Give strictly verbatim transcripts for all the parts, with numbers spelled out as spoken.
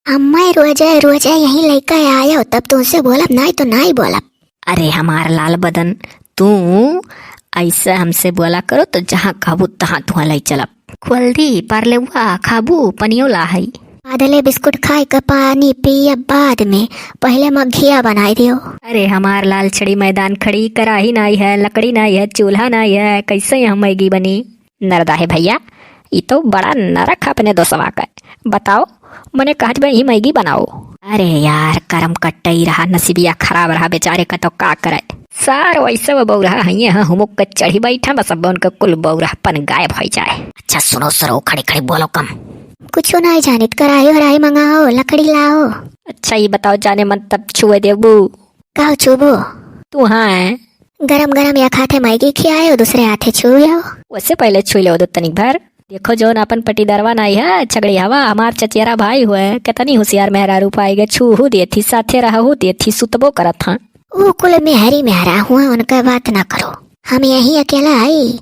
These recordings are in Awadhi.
अम्मा, रोजे रोजे यहीं लइके आयो, तब तुमसे बोलब, नाहीं तो नाहीं बोलब। अरे हमार लाल बदन, तू ऐसे हमसे बोला करो तो जहाँ कहबू तहाँ तुहाँ लइ चलब। खोल दी पार्लेवा, खाबू पनियो ला है। बादले बिस्कुट खाए के पानी पियब बाद में, पहले मघिया बनाई दियो। अरे हमार लाल छड़ी मैदान खड़ी, कराही नाई है, लकड़ी नाई है, चूल्हा नाई है, कैसे यहाँ मैगी बनी? नरदा है भैया, ई तो बड़ा नरक है अपने दोसवा का। बताओ, मने कहत बा यही मैगी बनाओ। अरे यार, करम कट्टई रहा, नसीबिया खराब रहा बेचारे का, तो का करे। सार वैसे वो बौरहा हइये हैं, हुमुक के चढ़ी बैठा, बस अब उनके कुल बौरहपन गायब होइ जाए। अच्छा सुनो सरो, खड़ी खड़ी बोलो कम। कुछो नाहीं जानित, कराही वराही मंगाओ, लकड़ी लाओ। अच्छा ई बताओ जाने मन, तब छुए देबू? का छुबो? तू हाँ है। गरम गरम या खाते मैगी खियाए, दूसरे हाथे छुए हो। वैसे पहले छुई ले दो तनिक भर। देखो जौन अपन पटीदरवा नाई है, छगड़ी हवा, हमार चचेरा भाई हुए, कितनी होशियार मेहरारू पाई गए, छूहू देथी, साथे रहहू देथी, सुतबो करत हाँ। ऊ कुल मेहरी मेहरा हुआ, उनका बात ना करो। हम यही अकेला हई।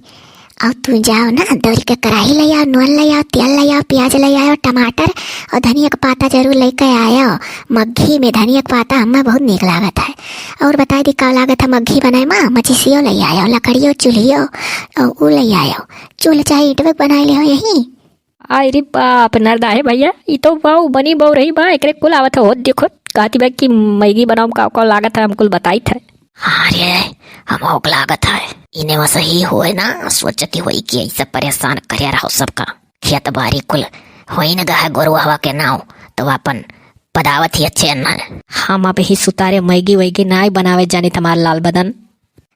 अब तू जाओ ना, दौड़ के कराही ले आओ, नून ले आओ, तेल ले आओ, प्याज ले आओ, टमाटर और धनिया का पाता जरूर लेके आयो। मग्घी में धनिया का पाता हमें बहुत नीक लागत है। और बताई दी का लागत है मग्घी बनाए मा, मचिसियो ले आयो, लकड़ियो, चूल्हियो और ऊ ले आयो। चूल्ह चाहे ईंटवे के बनाए ले हो यही। आई रे बाप, नरदा है भैया, ई तो बाऊ बनी बौरही बा, एकरे कुल आवत है। हो देखो, कहती बा कि मैगी बनाओ, का का लागत है, हम कुल बताई थे। हाँ रे, हम ओक लागत है। इने वैसे ही होए ना, सोच के होई कि ऐसे परेशान करे रहो सबका। खेत बारी कुल होई न गए गोरुआ हवा के नाव, तो अपन पदावत ही अच्छे अन्न है। हम अब ही सुतारे मैगी वैगी नाई बनावे जानित हमार लाल बदन।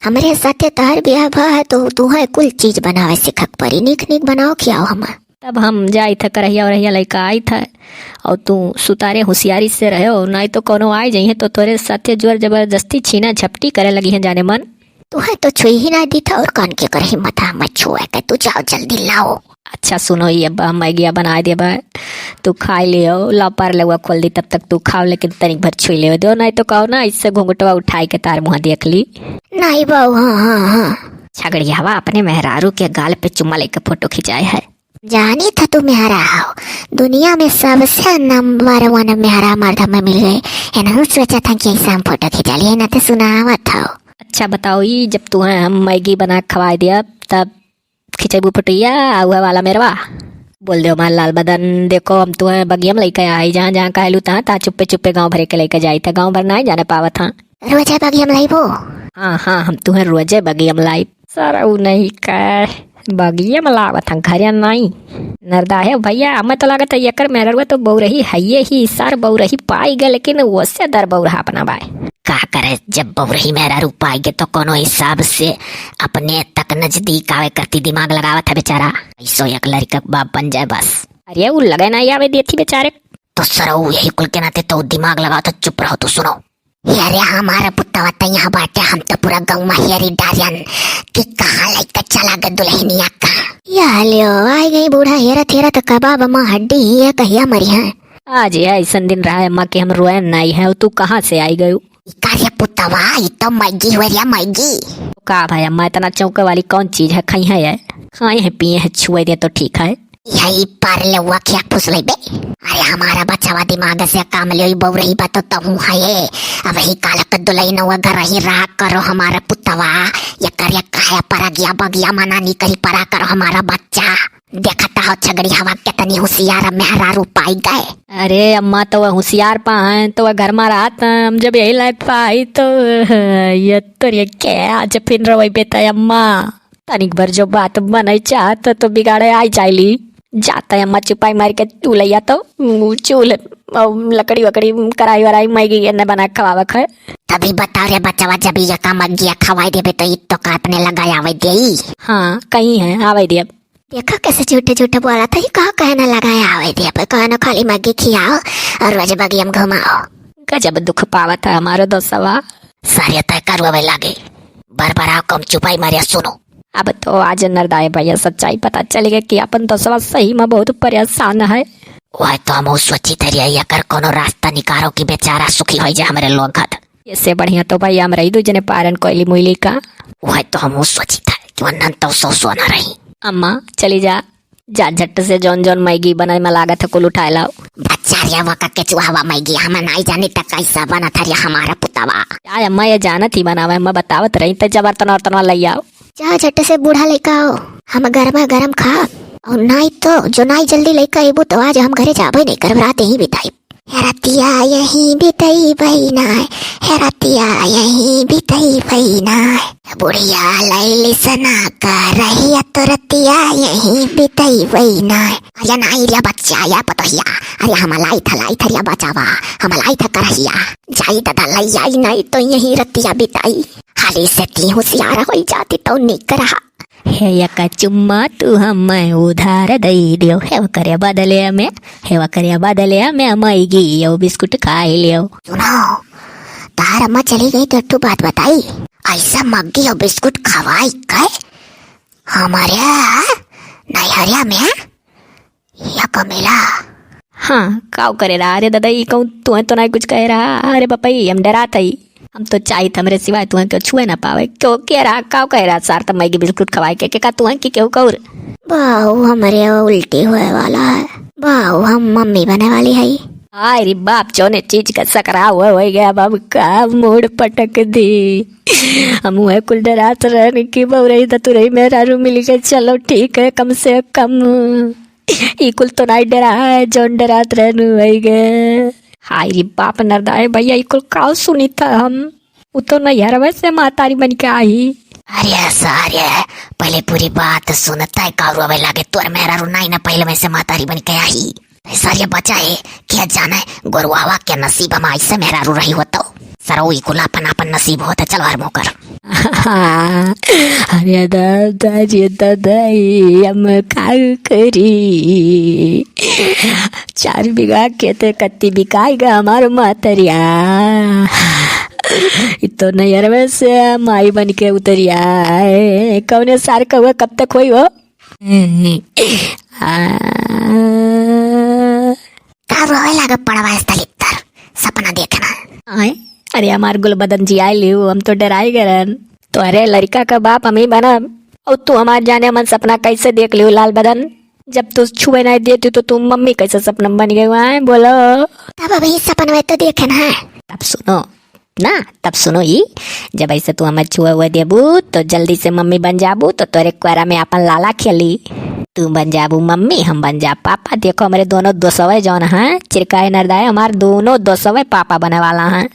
हमरे साथे तहर बियाह भा है तो तुहे कुल चीज बनावे सीखक परी। नीक नीक बनाओ खियाओ हमें। तब हम जाई थे करहिया उरहिया लइका आई थे, और तू सुतारे होशियारी से रहे हो, नाई तो कोनो आई जाइए तो तोरे साथे जोर जबरदस्ती छीना झपटी करे लगी हैं जाने मन। तुहे तो छुई ही ना दी था और कौन के कर हिम्मत है हमें छुए के। तू जाओ जल्दी लाओ। अच्छा सुनो, ये अब हम मैगिया बनाए देबे, तू खाई लियो, ला पार्लेवा खोल दी, तब तक तू खाओ, लेकिन तनिक भर छुई लेवे दो, नाई तो कहो ना, इससे घुंघटवा उठाई के तार मुँह देख ली। नाई बाऊ, हाँ, हाँ, हाँ। छगड़ियावा अपने मेहरारू के गाल पे चुम्मा लेके फोटो खिंचाए है। जानी था तू मेहरा हो, दुनिया में सबसे नंबर वन मेहरा मर्द हमें मिल गए। एनहू सोचा था कि ऐसा हम फोटो खिंचा लिए, ना तो सुनावत हो। अच्छा बताओ, ई जब तुहे हम मैगी बना के खवाए दिया, तब खिंचेबू फोटोइया, आ उहे वाला मेरवा? बोल दे हमार लाल बदन, देखो हम तुहे बगिया में लइके आई, जहाँ जहाँ कहलू तहाँ तहाँ चुप्पे चुप्पे गाँव भरे के लइके जाई था, गाँव भर नाई जाने पावत हाँ। रोजे बगिया में लाइबो? हाँ, हाँ, हम तुहे रोजे बगिया में लाई। सारा उ नहीं का बगिया में लावत हाँ, घरे नाई। नरदा है भैया, हमें तो लागत है एकर मेहररुआ तो बौरही हइये ही, सार बौरही पाई गए, लेकिन ओसे दर बौरहा अपना बाय। का करे, जब बौरही मेहरारू पाई गए तो कोनो हिसाब से अपने तक नजदीक आवे करती दिमाग लगावत है बेचारा। ऐसो एक लड़का के बाप बन जाए बस। अरे उ लगे ना आवे देती बेचारे। तो सरऊ यही कुल के नाते तो दिमाग लगाओ तो चुप रहो तो सुनो। ये अरे हमारा पुतवा तो यहाँ बाटे, हम तो पूरा गौवा हेरी डारियन कि कहाँ लइके चला गए दुल्हनिया का। या लियो, आई गई बूढ़ा हेरत हेरत कबाब माँ हड्डी ही है, कहिया मरी है। आज ये ऐसन दिन रहा है अम्मा कि हम रोए नाई है, तू कहाँ से आई गयू? ई का रे पुतवा, ई तो मैगी हुए रे मैगी। का भाई अम्मा, इतना चौंके वाली कौन चीज है? खाई है ये, खाए हैं पिए हैं, छुए दे तो ठीक है। यही पार्लेवा खिया फुसलई बे। अरे हमारा बचावा दिमाग से काम ले, बौरही बा तो तहूँ है ये। अब ही काल के दुलही नवा घर ही रहा करो हमारा पुतवा। ये करे काहे परा गया बगिया मना नहीं करी परा करो हमारा बच्चा। देखता हो छगड़ी हवा कितनी होशियार मेहरारू पाई गए। अरे अम्मा, तो वह होशियार पा हैं, तो वह घर में रहत हैं, हम जब यही लायक पाई तो ये तो रे के आज फिर रोई बेटा अम्मा। तनिक भर जो बात बनई चाहत तो बिगाड़े आई जाइली। जाता है अम्मा चुपाई मार के चूल्हा या तो ऊ चूल्हे और लकड़ी वकड़ी कराई वराई मैगी एने बना के खवावक है। तभी बताओ रे बचवा, जब ये का मग्गिया खवाई देबे तो ई तो का अपने लगाए आवे देई। हाँ, कहीं है, आवे दे अब। देखा कैसे झूठे झूठे बोला था, ये कहा कहे ना लगाए आवे दे, अब कहे ना खाली मैगी खियाओ और रोज बगिया में घुमाओ। गजब दुख पावत है हमारो दोस्तवा। सारे तय करुआवे लागे, बरबराओ कम, चुपाई मारिया सुनो। अब तो आज नरदाए भैया सच्चाई पता चल गया कि अपन दोस्तवा सही में बहुत परेशान है। वह तो हम सोची थे रे, एकर कोनो रास्ता निकारो कि बेचारा सुखी हो जाए हमरे लोग खत। इससे बढ़िया तो भाई हम रही दू जने पारन कोयली मुइली का। वह तो हम सोची थे कि वंदन तो सौ सोना रही। अम्मा चली जा, जा झट से जौन जौन मैगी बनाए में लागत है कुल उठाए लाओ। बच्चा रे, वका के चुहावा मैगी हम नाई जानी त कैसा बनत हरिया हमारा पुतवा। आय अम्मा, ये जानत ही बनावे, अम्मा बतावत रही त जबर तनवार तनवार लई आओ। जा झट से बूढ़ा लइका आओ, हम गरमा गरम खाब। और नाई तो जो नाई जल्दी लइका अइबू तो आज हम घरे जाबे नहीं करब, रात यहीं बिताई। हे रतिया यहीं बितइबै ना, हे रतिया यहीं बितइबै ना। बुढ़िया लैली सना का रहिया तो रतिया यहीं बितइबै ना। अरे नाई रे बच्चा या पतोहिया, अरे हम लाई था, लाई था रे बचावा, हम लाई था करहिया। जाई दादा लई आई, नाई तो यहीं रतिया बिताई। हाली से ती होशियार होई जाती तो निक रहा। हे यका चुम्मा तू हमें उधार दई दियो, हे वकरे बदले में, हे वकरे बदले में मैगी यो बिस्कुट खाई लियो। सुनो, तार अम्मा चली गई तो एक ठो बात बताई, ऐसा मैगी यो बिस्कुट खवाई के हमारे नैहरिया में या कमेला। हाँ, काव करे रहा? अरे दादा, ई कहूँ तुहे तो नाई कुछ कहे रहा। अरे बपई, हम डरात हई। हम तो चाहित हमरे सिवाय तुहे केहू छुए ना पावे। केहू के रहा, काव कहे रहा? सार त मैगी बिस्कुट खवाए के, के का तुहे की केहू कौर? बाऊ, हमरे उल्टी होए वाला है। बाऊ, हम मम्मी बने वाली हई। हाय रे बाप, जौने चीज का सकरा हुआ हो गया, अब हम का मूड़ पटक दी। हम वह कुल डरात रहन कि बउरई दतुरई मेहरारू मिल के, चलो ठीक है, कम से कम ई कुल तो नाई डरा है, जौन डरात रहनु वही गे। हाय रे बाप नरदाए भैया, ई कुल काव सुनी था हम? उ तो नैहरवे से महतारी बन के आई। अरे सारे, पहले पूरी बात सुनता है, काव रोवे लागे, तोर मेहरारू नाई ना पहले में से महतारी बन के आई। सारे बचा है, क्या जाने गोरुआवा के नसीब में ऐसे मेहरारू रही हो तो। सरऊ ई कुल आपन आपन नसीब होत है, चलो हर मोकर। अरे दादा रे दादा, ई हम का करी? चार बीघा खेत कत्ती बिकाई गा हमार महतरिया। ई तो नैहरवे से माई बन के उतरिया। ए, कौने सार कहुआ कब तक होई हो? आ, का रोवे लागे पड़वा इस दलिद्दर? सपना देखना। आय, अरे हमार गुल बदन जी आए लियो, हम तो डराई गरन। तो अरे लड़का का बाप हम ही बनब, और तू हमार जाने मन सपना कैसे देख लियो लाल बदन? जब तू छुए नहीं देती तो तू मम्मी कैसे सपना बन गई आए, बोलो? तब अभी सपनवे तो देखे ना। तब सुनो, ना, तब सुनो ई, जब ऐसे तू हमें छुए हुए देबू, तो जल्दी से मम्मी बन जाबू, तो तोरे कुआरा में आपन लाला खेली। तू बन जाबू मम्मी, हम बन जाब पापा। देखो, हमरे दोनों दोसवे जौन हैं, चिरकाए नरदाए, हमार दोनों दोसवे पापा बने वाला हैं।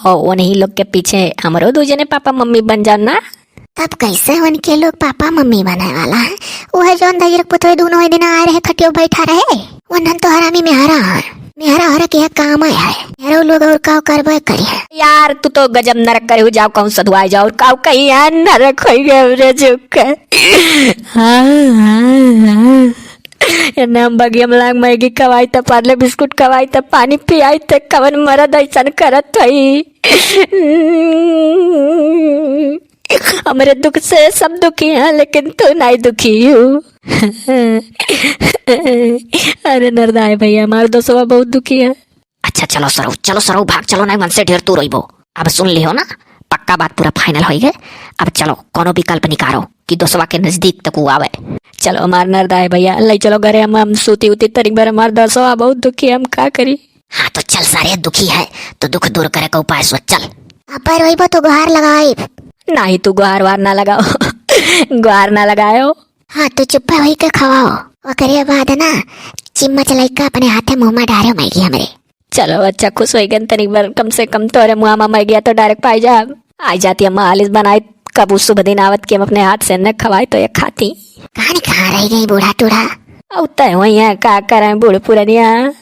और उन्हीं लोग के पीछे हमरो दू जने पापा मम्मी बन जाओ ना। तब कैसे उनके लोग पापा मम्मी बने वाला है? वह जौन दहिजर पुतवे दोनों दिन आए रहे, खटियो बैठा रहे, वनन तो हरामी मेहरा है। मेहरा हरा के काम आया है। मेहरा लोग और का करबे करी है। यार, तू तो गजब नरक करे हो, जाओ कहूँ सधुआए जाओ, और काव कही है, नरक होई गए रे जुक। हाँ, हाँ, हाँ। एने हम बगिया में लाग मैगी खवाई त पार्ले बिस्कुट खवाई त पानी पियाई त कवन मरद ऐसन करत हई। हमरे दुख से सब दुखी हैं, लेकिन तू नहीं दुखी हो। अरे नरदाए भैया, हमार दोस्तवा बहुत दुखी है। अच्छा चलो सरऊ, चलो सरऊ, भाग चलो, नहीं मन से ढेर तू रोइबो। अब सुन लिहो ना, पक्का बात पूरा final होई गए। अब चलो कोनो विकल्प निकारो कि दोस्तवा के नजदीक तक वो आवे। चलो हमार नरदाए भैया, ले चलो घरे, हम, हम सूती उती तनिक भर, हमार दोस्तवा बहुत दुखी है, हम का करी? हाँ तो चल सारे, दुखी है तो दुख दूर करे का उपाय सोच, चल। अब रोइबो तो गुहार लगाइब। नहीं, तू गुहार वार ना लगाओ। गुहार ना लगाओ। हाँ तो चुप्पे होई के खवाओ। ओकरे बाद ना चिम्मच लइका अपने हाथे मुँह में डारे मैगी हमरे। चलो अच्छा, खुश होई गन तनिक बार, कम से कम तोरे मुँह में मैगिया तो डायरेक्ट पाई जाब। आई जाती अम्मा, आलिस बनाई, कबू शुभ दिन आवत कि हम अपने हाथ से न खवाई तो ये खाती। कहानी कहाँ रह गई बूढ़ा टूढ़ा? अब तय हुई है, का करें बूढ़ पुरनिया।